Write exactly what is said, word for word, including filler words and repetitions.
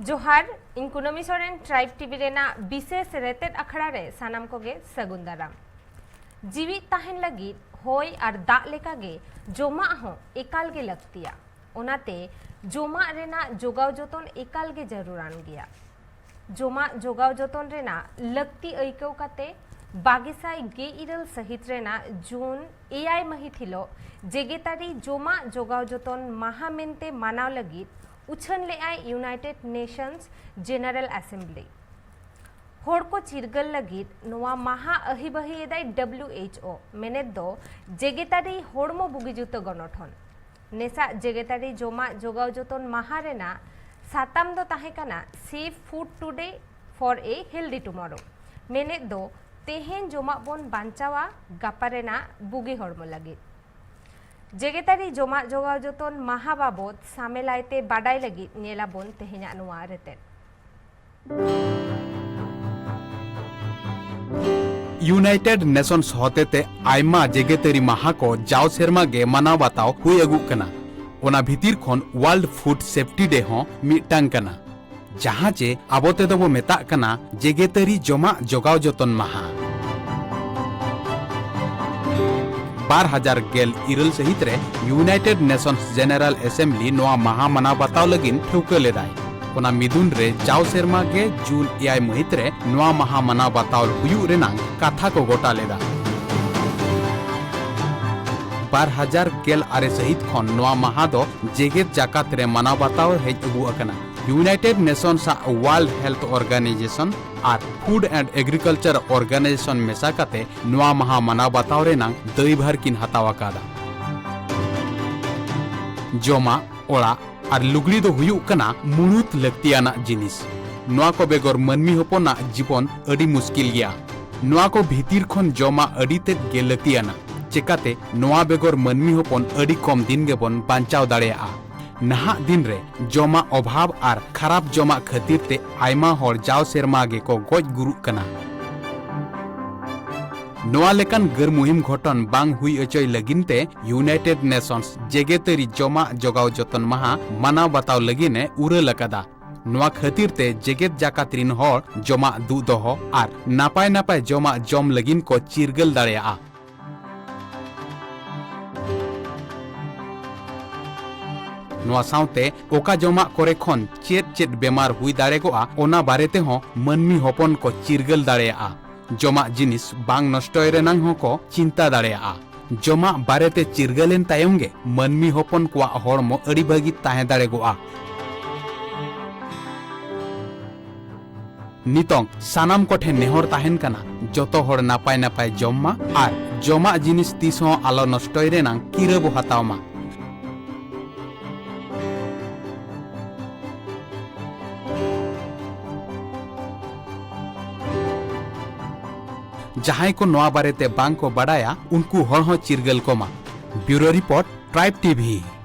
ᱡᱚᱦᱟᱨ, ᱤᱧ ᱠᱩᱱᱟᱹᱢᱤ ᱥᱚᱨᱮᱱ, ᱴᱨᱟᱭᱤᱵᱽ ᱴᱤᱵᱷᱤ ᱨᱮᱱᱟᱜ ᱵᱤᱥᱮᱥ ᱨᱮᱛᱮᱫ ᱟᱠᱷᱲᱟ ᱨᱮ ᱥᱟᱱᱟᱢ ᱠᱚᱜᱮ ᱥᱟᱹᱜᱩᱱ ᱫᱟᱨᱟᱢ᱾ ᱡᱤᱣᱤᱫ ᱛᱟᱦᱮᱱ ᱞᱟᱹᱜᱤᱫ ᱦᱚᱭ ᱟᱨ ᱫᱟᱜ ᱞᱮᱠᱟᱜᱮ ᱡᱚᱢᱟᱜ ᱦᱚᱸ ᱮᱠᱟᱞ ᱜᱮ ᱞᱟᱹᱠᱛᱤᱭᱟ᱾ ᱚᱱᱟᱛᱮ ᱡᱚᱢᱟᱜ ᱨᱮᱱᱟᱜ ᱡᱚᱜᱟᱣ ᱡᱚᱛᱚᱱ ᱮᱠᱟᱞ ᱜᱮ ᱡᱟᱹᱨᱩᱲᱟᱱ ᱜᱮᱭᱟ᱾ ᱡᱚᱢᱟᱜ ᱡᱚᱜᱟᱣ ᱡᱚᱛᱚᱱ ᱨᱮᱱᱟᱜ ᱞᱟᱹᱠᱛᱤ ᱟᱹᱭᱠᱟᱹᱣ ᱠᱟᱛᱮ ᱵᱟᱜᱮ ᱥᱟᱭ ᱜᱮᱞ ᱤᱨᱟᱹᱞ ᱥᱟᱹᱦᱤᱛ ᱨᱮᱱᱟᱜ ᱡᱩᱱ ᱮᱭᱟᱭ ᱢᱟᱹᱦᱤᱛ ᱦᱤᱞᱚᱜ ᱡᱮᱜᱮᱛᱟᱹᱨᱤ ᱡᱚᱢᱟᱜ ᱡᱚᱜᱟᱣ ᱡᱚᱛᱚᱱ ᱢᱟᱦᱟ ᱢᱮᱱᱛᱮ ᱢᱟᱱᱟᱣ ᱞᱟᱹᱜᱤᱫ ᱩᱪᱷᱟᱹᱱ ᱞᱮᱫᱼᱟᱭ United Nations General Assembly᱾ ᱦᱚᱲ ᱠᱚ ᱪᱤᱨᱜᱟᱹᱞ ᱞᱟᱹᱜᱤᱫ ᱱᱚᱣᱟ ᱢᱟᱦᱟ ᱟᱹᱦᱤᱵᱟᱹᱦᱤ ᱮᱫᱟᱭ W H O, ᱢᱮᱱᱮᱛ ᱫᱚ ᱡᱮᱜᱮᱛᱟᱹᱨᱤ ᱦᱚᱲᱢᱚ ᱵᱩᱜᱤ ᱡᱩᱛᱟᱹ ᱜᱚᱱᱚᱴᱷᱚᱱ᱾ ᱱᱮᱥᱟᱜ ᱡᱮᱜᱮᱛᱟᱹᱨᱤ ᱡᱚᱢᱟᱜ ᱡᱚᱜᱟᱣ ᱡᱚᱛᱚᱱ ᱢᱟᱦᱟ ᱨᱮᱱᱟᱜ ᱥᱟᱛᱟᱢ ᱫᱚ ᱛᱟᱦᱮᱸ ᱠᱟᱱᱟ Safe Food Today for a Healthy Tomorrow, ᱢᱮᱱᱮᱛ ᱫᱚ ᱛᱮᱦᱮᱧ ᱡᱚᱢᱟᱜ ᱵᱚᱱ ᱵᱟᱧᱪᱟᱣᱟ ᱜᱟᱯᱟ ᱨᱮᱱᱟᱜ ᱵᱩᱜᱤ ᱦᱚᱲᱢᱚ ᱞᱟᱹᱜᱤᱫ᱾ ᱡᱮᱜᱮᱛᱟᱹᱨᱤ ᱡᱚᱢᱟᱜ ᱡᱚᱜᱟᱣ ᱡᱚᱛᱚᱱ ᱢᱟᱦᱟ ᱵᱟᱵᱚᱛ ᱥᱟᱢᱮᱞᱟᱭ ᱛᱮ ᱵᱟᱰᱟᱭ ᱞᱟᱹᱜᱤᱫ ᱧᱮᱞ ᱟᱵᱚᱱ ᱛᱮᱦᱮᱧᱟᱜ ᱱᱚᱣᱟ ᱨᱮᱛᱮᱫ᱾ United Nations ᱦᱚᱛᱮᱛᱮ ᱟᱭᱢᱟ ᱡᱮᱜᱮᱛᱟᱹᱨᱤ ᱢᱟᱦᱟ ᱠᱚ ᱡᱟᱣ ᱥᱮᱨᱢᱟ ᱜᱮ ᱢᱟᱱᱟᱣ ᱵᱟᱛᱟᱣ ᱦᱩᱭ ᱟᱹᱜᱩᱜ ᱠᱟᱱᱟ᱾ ᱚᱱᱟ ᱵᱷᱤᱛᱤᱨ ᱠᱷᱚᱱ World Food Safety Day ᱦᱚᱸ ᱢᱤᱫᱴᱟᱝ ᱠᱟᱱᱟ, ᱡᱟᱦᱟᱸ ᱪᱮ ᱟᱵᱚ ᱛᱮᱫᱚ ᱵᱚ ᱢᱮᱛᱟᱜ ᱠᱟᱱᱟ ᱡᱮᱜᱮᱛᱟᱹᱨᱤ ᱡᱚᱢᱟᱜ ᱡᱚᱜᱟᱣ ᱡᱚᱛᱚᱱ ᱢᱟᱦᱟ᱾ ᱵᱟᱨ ᱦᱟᱡᱟᱨ ᱜᱮᱞ ᱤᱨᱟᱹᱞ ᱥᱟᱹᱦᱤᱛ ᱨᱮ United Nations General Assembly ᱱᱚᱣᱟ ᱢᱟᱦᱟ ᱢᱟᱱᱟᱣ ᱵᱟᱛᱟᱣ ᱞᱟᱹᱜᱤᱫ ᱴᱷᱟᱹᱣᱠᱟᱹ ᱞᱮᱫᱟᱭ᱾ ᱚᱱᱟ ᱢᱤᱫᱩᱱ ᱨᱮ ᱡᱟᱣ ᱥᱮᱨᱢᱟ ᱜᱮ ᱡᱩᱱ ᱮᱭᱟᱭ ᱢᱟᱹᱦᱤᱛ ᱨᱮ ᱱᱚᱣᱟ ᱢᱟᱦᱟ ᱢᱟᱱᱟᱣ ᱵᱟᱛᱟᱣ ᱦᱩᱭᱩᱜ ᱨᱮᱱᱟᱝ ᱠᱟᱛᱷᱟ ᱠᱚ ᱜᱚᱴᱟ ᱞᱮᱫᱟ᱾ ᱵᱟᱨ ᱦᱟᱡᱟᱨ ᱜᱮᱞ ᱟᱨᱮ ᱥᱟᱹᱦᱤᱛ ᱠᱷᱚᱱ ᱱᱚᱣᱟ ᱢᱟᱦᱟ ᱫᱚ ᱡᱮᱜᱮᱛ ᱡᱟᱠᱟᱛ ᱨᱮ ᱢᱟᱱᱟᱣ ᱵᱟᱛᱟᱣ ᱦᱮᱡ ᱟᱹᱜᱩ ᱟᱠᱟᱱᱟ᱾ United Nations ᱟᱜ World Health Organization R Food and Agriculture Organization ᱢᱮᱥᱟ ᱠᱟᱛᱮ ᱱᱚᱣᱟ ᱢᱟᱦᱟ ᱢᱟᱱᱟᱣ ᱵᱟᱛᱟᱣ ᱨᱮᱱᱟᱝ ᱫᱟᱹᱭᱵᱷᱟᱨ ᱠᱤᱱ ᱦᱟᱛᱟᱣ ᱟᱠᱟᱫᱟ᱾ ᱡᱚᱢᱟᱜ, ᱚᱲᱟᱜ ᱟᱨ ᱞᱩᱜᱽᱲᱤ ᱫᱚ ᱦᱩᱭᱩᱜ ᱠᱟᱱᱟ ᱢᱩᱬᱩᱛ ᱞᱟᱹᱠᱛᱤᱭᱟᱱᱟᱜ ᱡᱤᱱᱤᱥ᱾ ᱱᱚᱣᱟ ᱠᱚ ᱵᱮᱜᱚᱨ ᱢᱟᱹᱱᱢᱤ ᱦᱚᱯᱚᱱᱟᱜ ᱡᱤᱵᱚᱱ ᱟᱹᱰᱤ ᱢᱩᱥᱠᱤᱞ ᱜᱮᱭᱟ᱾ ᱱᱚᱣᱟ ᱠᱚ ᱵᱷᱤᱛᱤᱨ ᱠᱷᱚᱱ ᱡᱚᱢᱟᱜ ᱟᱹᱰᱤ ᱛᱮᱫ ᱜᱮ ᱞᱟᱹᱠᱛᱤᱭᱟᱱᱟ᱾ ᱪᱮᱠᱟᱛᱮ ᱱᱚᱣᱟ ᱵᱮᱜᱚᱨ ᱢᱟᱹᱱᱢᱤ ᱦᱚᱯᱚᱱ ᱟᱹᱰᱤ ᱠᱚᱢ ᱫᱤᱱ ᱜᱮᱵᱚᱱ ᱵᱟᱧᱪᱟᱣ ᱫᱟᱲᱮᱭᱟᱜᱼᱟ᱾ ᱱᱟᱦᱟᱜ ᱫᱤᱱ ᱨᱮ ᱡᱚᱢᱟᱜ ᱚᱵᱷᱟᱵᱽ ᱟᱨ ᱠᱷᱟᱨᱟᱯ ᱡᱚᱢᱟᱜ ᱠᱷᱟᱹᱛᱤᱨ ᱛᱮ ᱟᱭᱢᱟ ᱦᱚᱲ ᱡᱟᱣ ᱥᱮᱨᱢᱟ ᱜᱮᱠᱚ ᱜᱚᱡ ᱜᱩᱨᱩᱜ ᱠᱟᱱᱟ᱾ ᱱᱚᱣᱟ ᱞᱮᱠᱟᱱ ᱜᱟᱹᱨ ᱢᱩᱦᱤᱢ ᱜᱷᱚᱴᱚᱱ ᱵᱟᱝ ᱦᱩᱭ ᱚᱪᱚᱭ ᱞᱟᱹᱜᱤᱫ ᱛᱮ United Nations ᱡᱮᱜᱮᱛᱟᱹᱨᱤ ᱡᱚᱢᱟᱜ ᱡᱚᱜᱟᱣ ᱡᱚᱛᱚᱱ ᱢᱟᱦᱟ ᱢᱟᱱᱟᱣ ᱵᱟᱛᱟᱣ ᱞᱟᱹᱜᱤᱫ ᱮ ᱩᱨᱟᱹᱞ ᱟᱠᱟᱫᱟ᱾ ᱱᱚᱣᱟ ᱠᱷᱟᱹᱛᱤᱨ ᱛᱮ ᱡᱮᱜᱮᱛ ᱡᱟᱠᱟᱛ ᱨᱤᱱ ᱦᱚᱲ ᱡᱚᱢᱟᱜ ᱫᱩᱜ ᱫᱚᱦᱚ ᱟᱨ ᱱᱟᱯᱟᱭ ᱱᱟᱯᱟᱭ ᱡᱚᱢᱟᱜ ᱡᱚᱢ ᱞᱟᱹᱜᱤᱫ ᱠᱚ ᱪᱤᱨᱜᱟᱹᱞ ᱫᱟᱲᱮᱭᱟᱜᱼᱟ᱾ ᱱᱚᱣᱟ ᱥᱟᱶᱛᱮ ᱚᱠᱟ ᱡᱚᱢᱟᱜ ᱠᱚᱨᱮ ᱠᱷᱚᱱ ᱪᱮᱫ ᱪᱮᱫ ᱵᱮᱢᱟᱨ ᱦᱩᱭ ᱫᱟᱲᱮᱜᱚᱜᱼᱟ, ᱚᱱᱟ ᱵᱟᱨᱮ ᱛᱮᱦᱚᱸ ᱢᱟᱹᱱᱢᱤ ᱦᱚᱯᱚᱱ ᱠᱚ ᱪᱤᱨᱜᱟᱹᱞ ᱫᱟᱲᱮᱭᱟᱜᱼᱟ᱾ ᱡᱚᱢᱟᱜ ᱡᱤᱱᱤᱥ ᱵᱟᱝ ᱱᱚᱥᱴᱚᱭ ᱨᱮᱱᱟᱝ ᱦᱚᱸᱠᱚ ᱪᱤᱱᱛᱟ ᱫᱟᱲᱮᱭᱟᱜᱼᱟ᱾ ᱡᱚᱢᱟᱜ ᱵᱟᱨᱮᱛᱮ ᱪᱤᱨᱜᱟᱹᱞᱮᱱ ᱛᱟᱭᱚᱢ ᱜᱮ ᱢᱟᱹᱱᱢᱤ ᱦᱚᱯᱚᱱ ᱠᱚᱣᱟᱜ ᱦᱚᱲᱢᱚ ᱟᱹᱰᱤ ᱵᱷᱟᱹᱜᱤ ᱛᱟᱦᱮᱸ ᱫᱟᱲᱮᱜᱚᱜᱼᱟ᱾ ᱱᱤᱛᱚᱝ ᱥᱟᱱᱟᱢ ᱠᱚᱴᱷᱮᱱ ᱱᱮᱦᱚᱨ ᱛᱟᱦᱮᱱ ᱠᱟᱱᱟ, ᱡᱚᱛᱚ ᱦᱚᱲ ᱱᱟᱯᱟᱭ ᱱᱟᱯᱟᱭ ᱡᱚᱢ ᱢᱟ ᱟᱨ ᱡᱚᱢᱟᱜ ᱡᱤᱱᱤᱥ ᱛᱤᱥ ᱦᱚᱸ ᱟᱞᱚ ᱱᱚᱥᱴᱚᱭ ᱨᱮᱱᱟᱝ ᱠᱤᱨᱟᱹ ᱵᱚ ᱦᱟᱛᱟᱣ ᱢᱟ᱾ ᱡᱟᱦᱟᱸᱭ ᱠᱚ ᱱᱚᱣᱟ ᱵᱟᱨᱮᱛᱮ ᱵᱟᱝ ᱠᱚ ᱵᱟᱰᱟᱭᱟ, ᱩᱱᱠᱩ ᱦᱚᱲ ᱦᱚᱸ ᱪᱤᱨᱜᱟᱹᱞ ᱠᱚᱢᱟ᱾ Bureau Report, Tribe T V᱾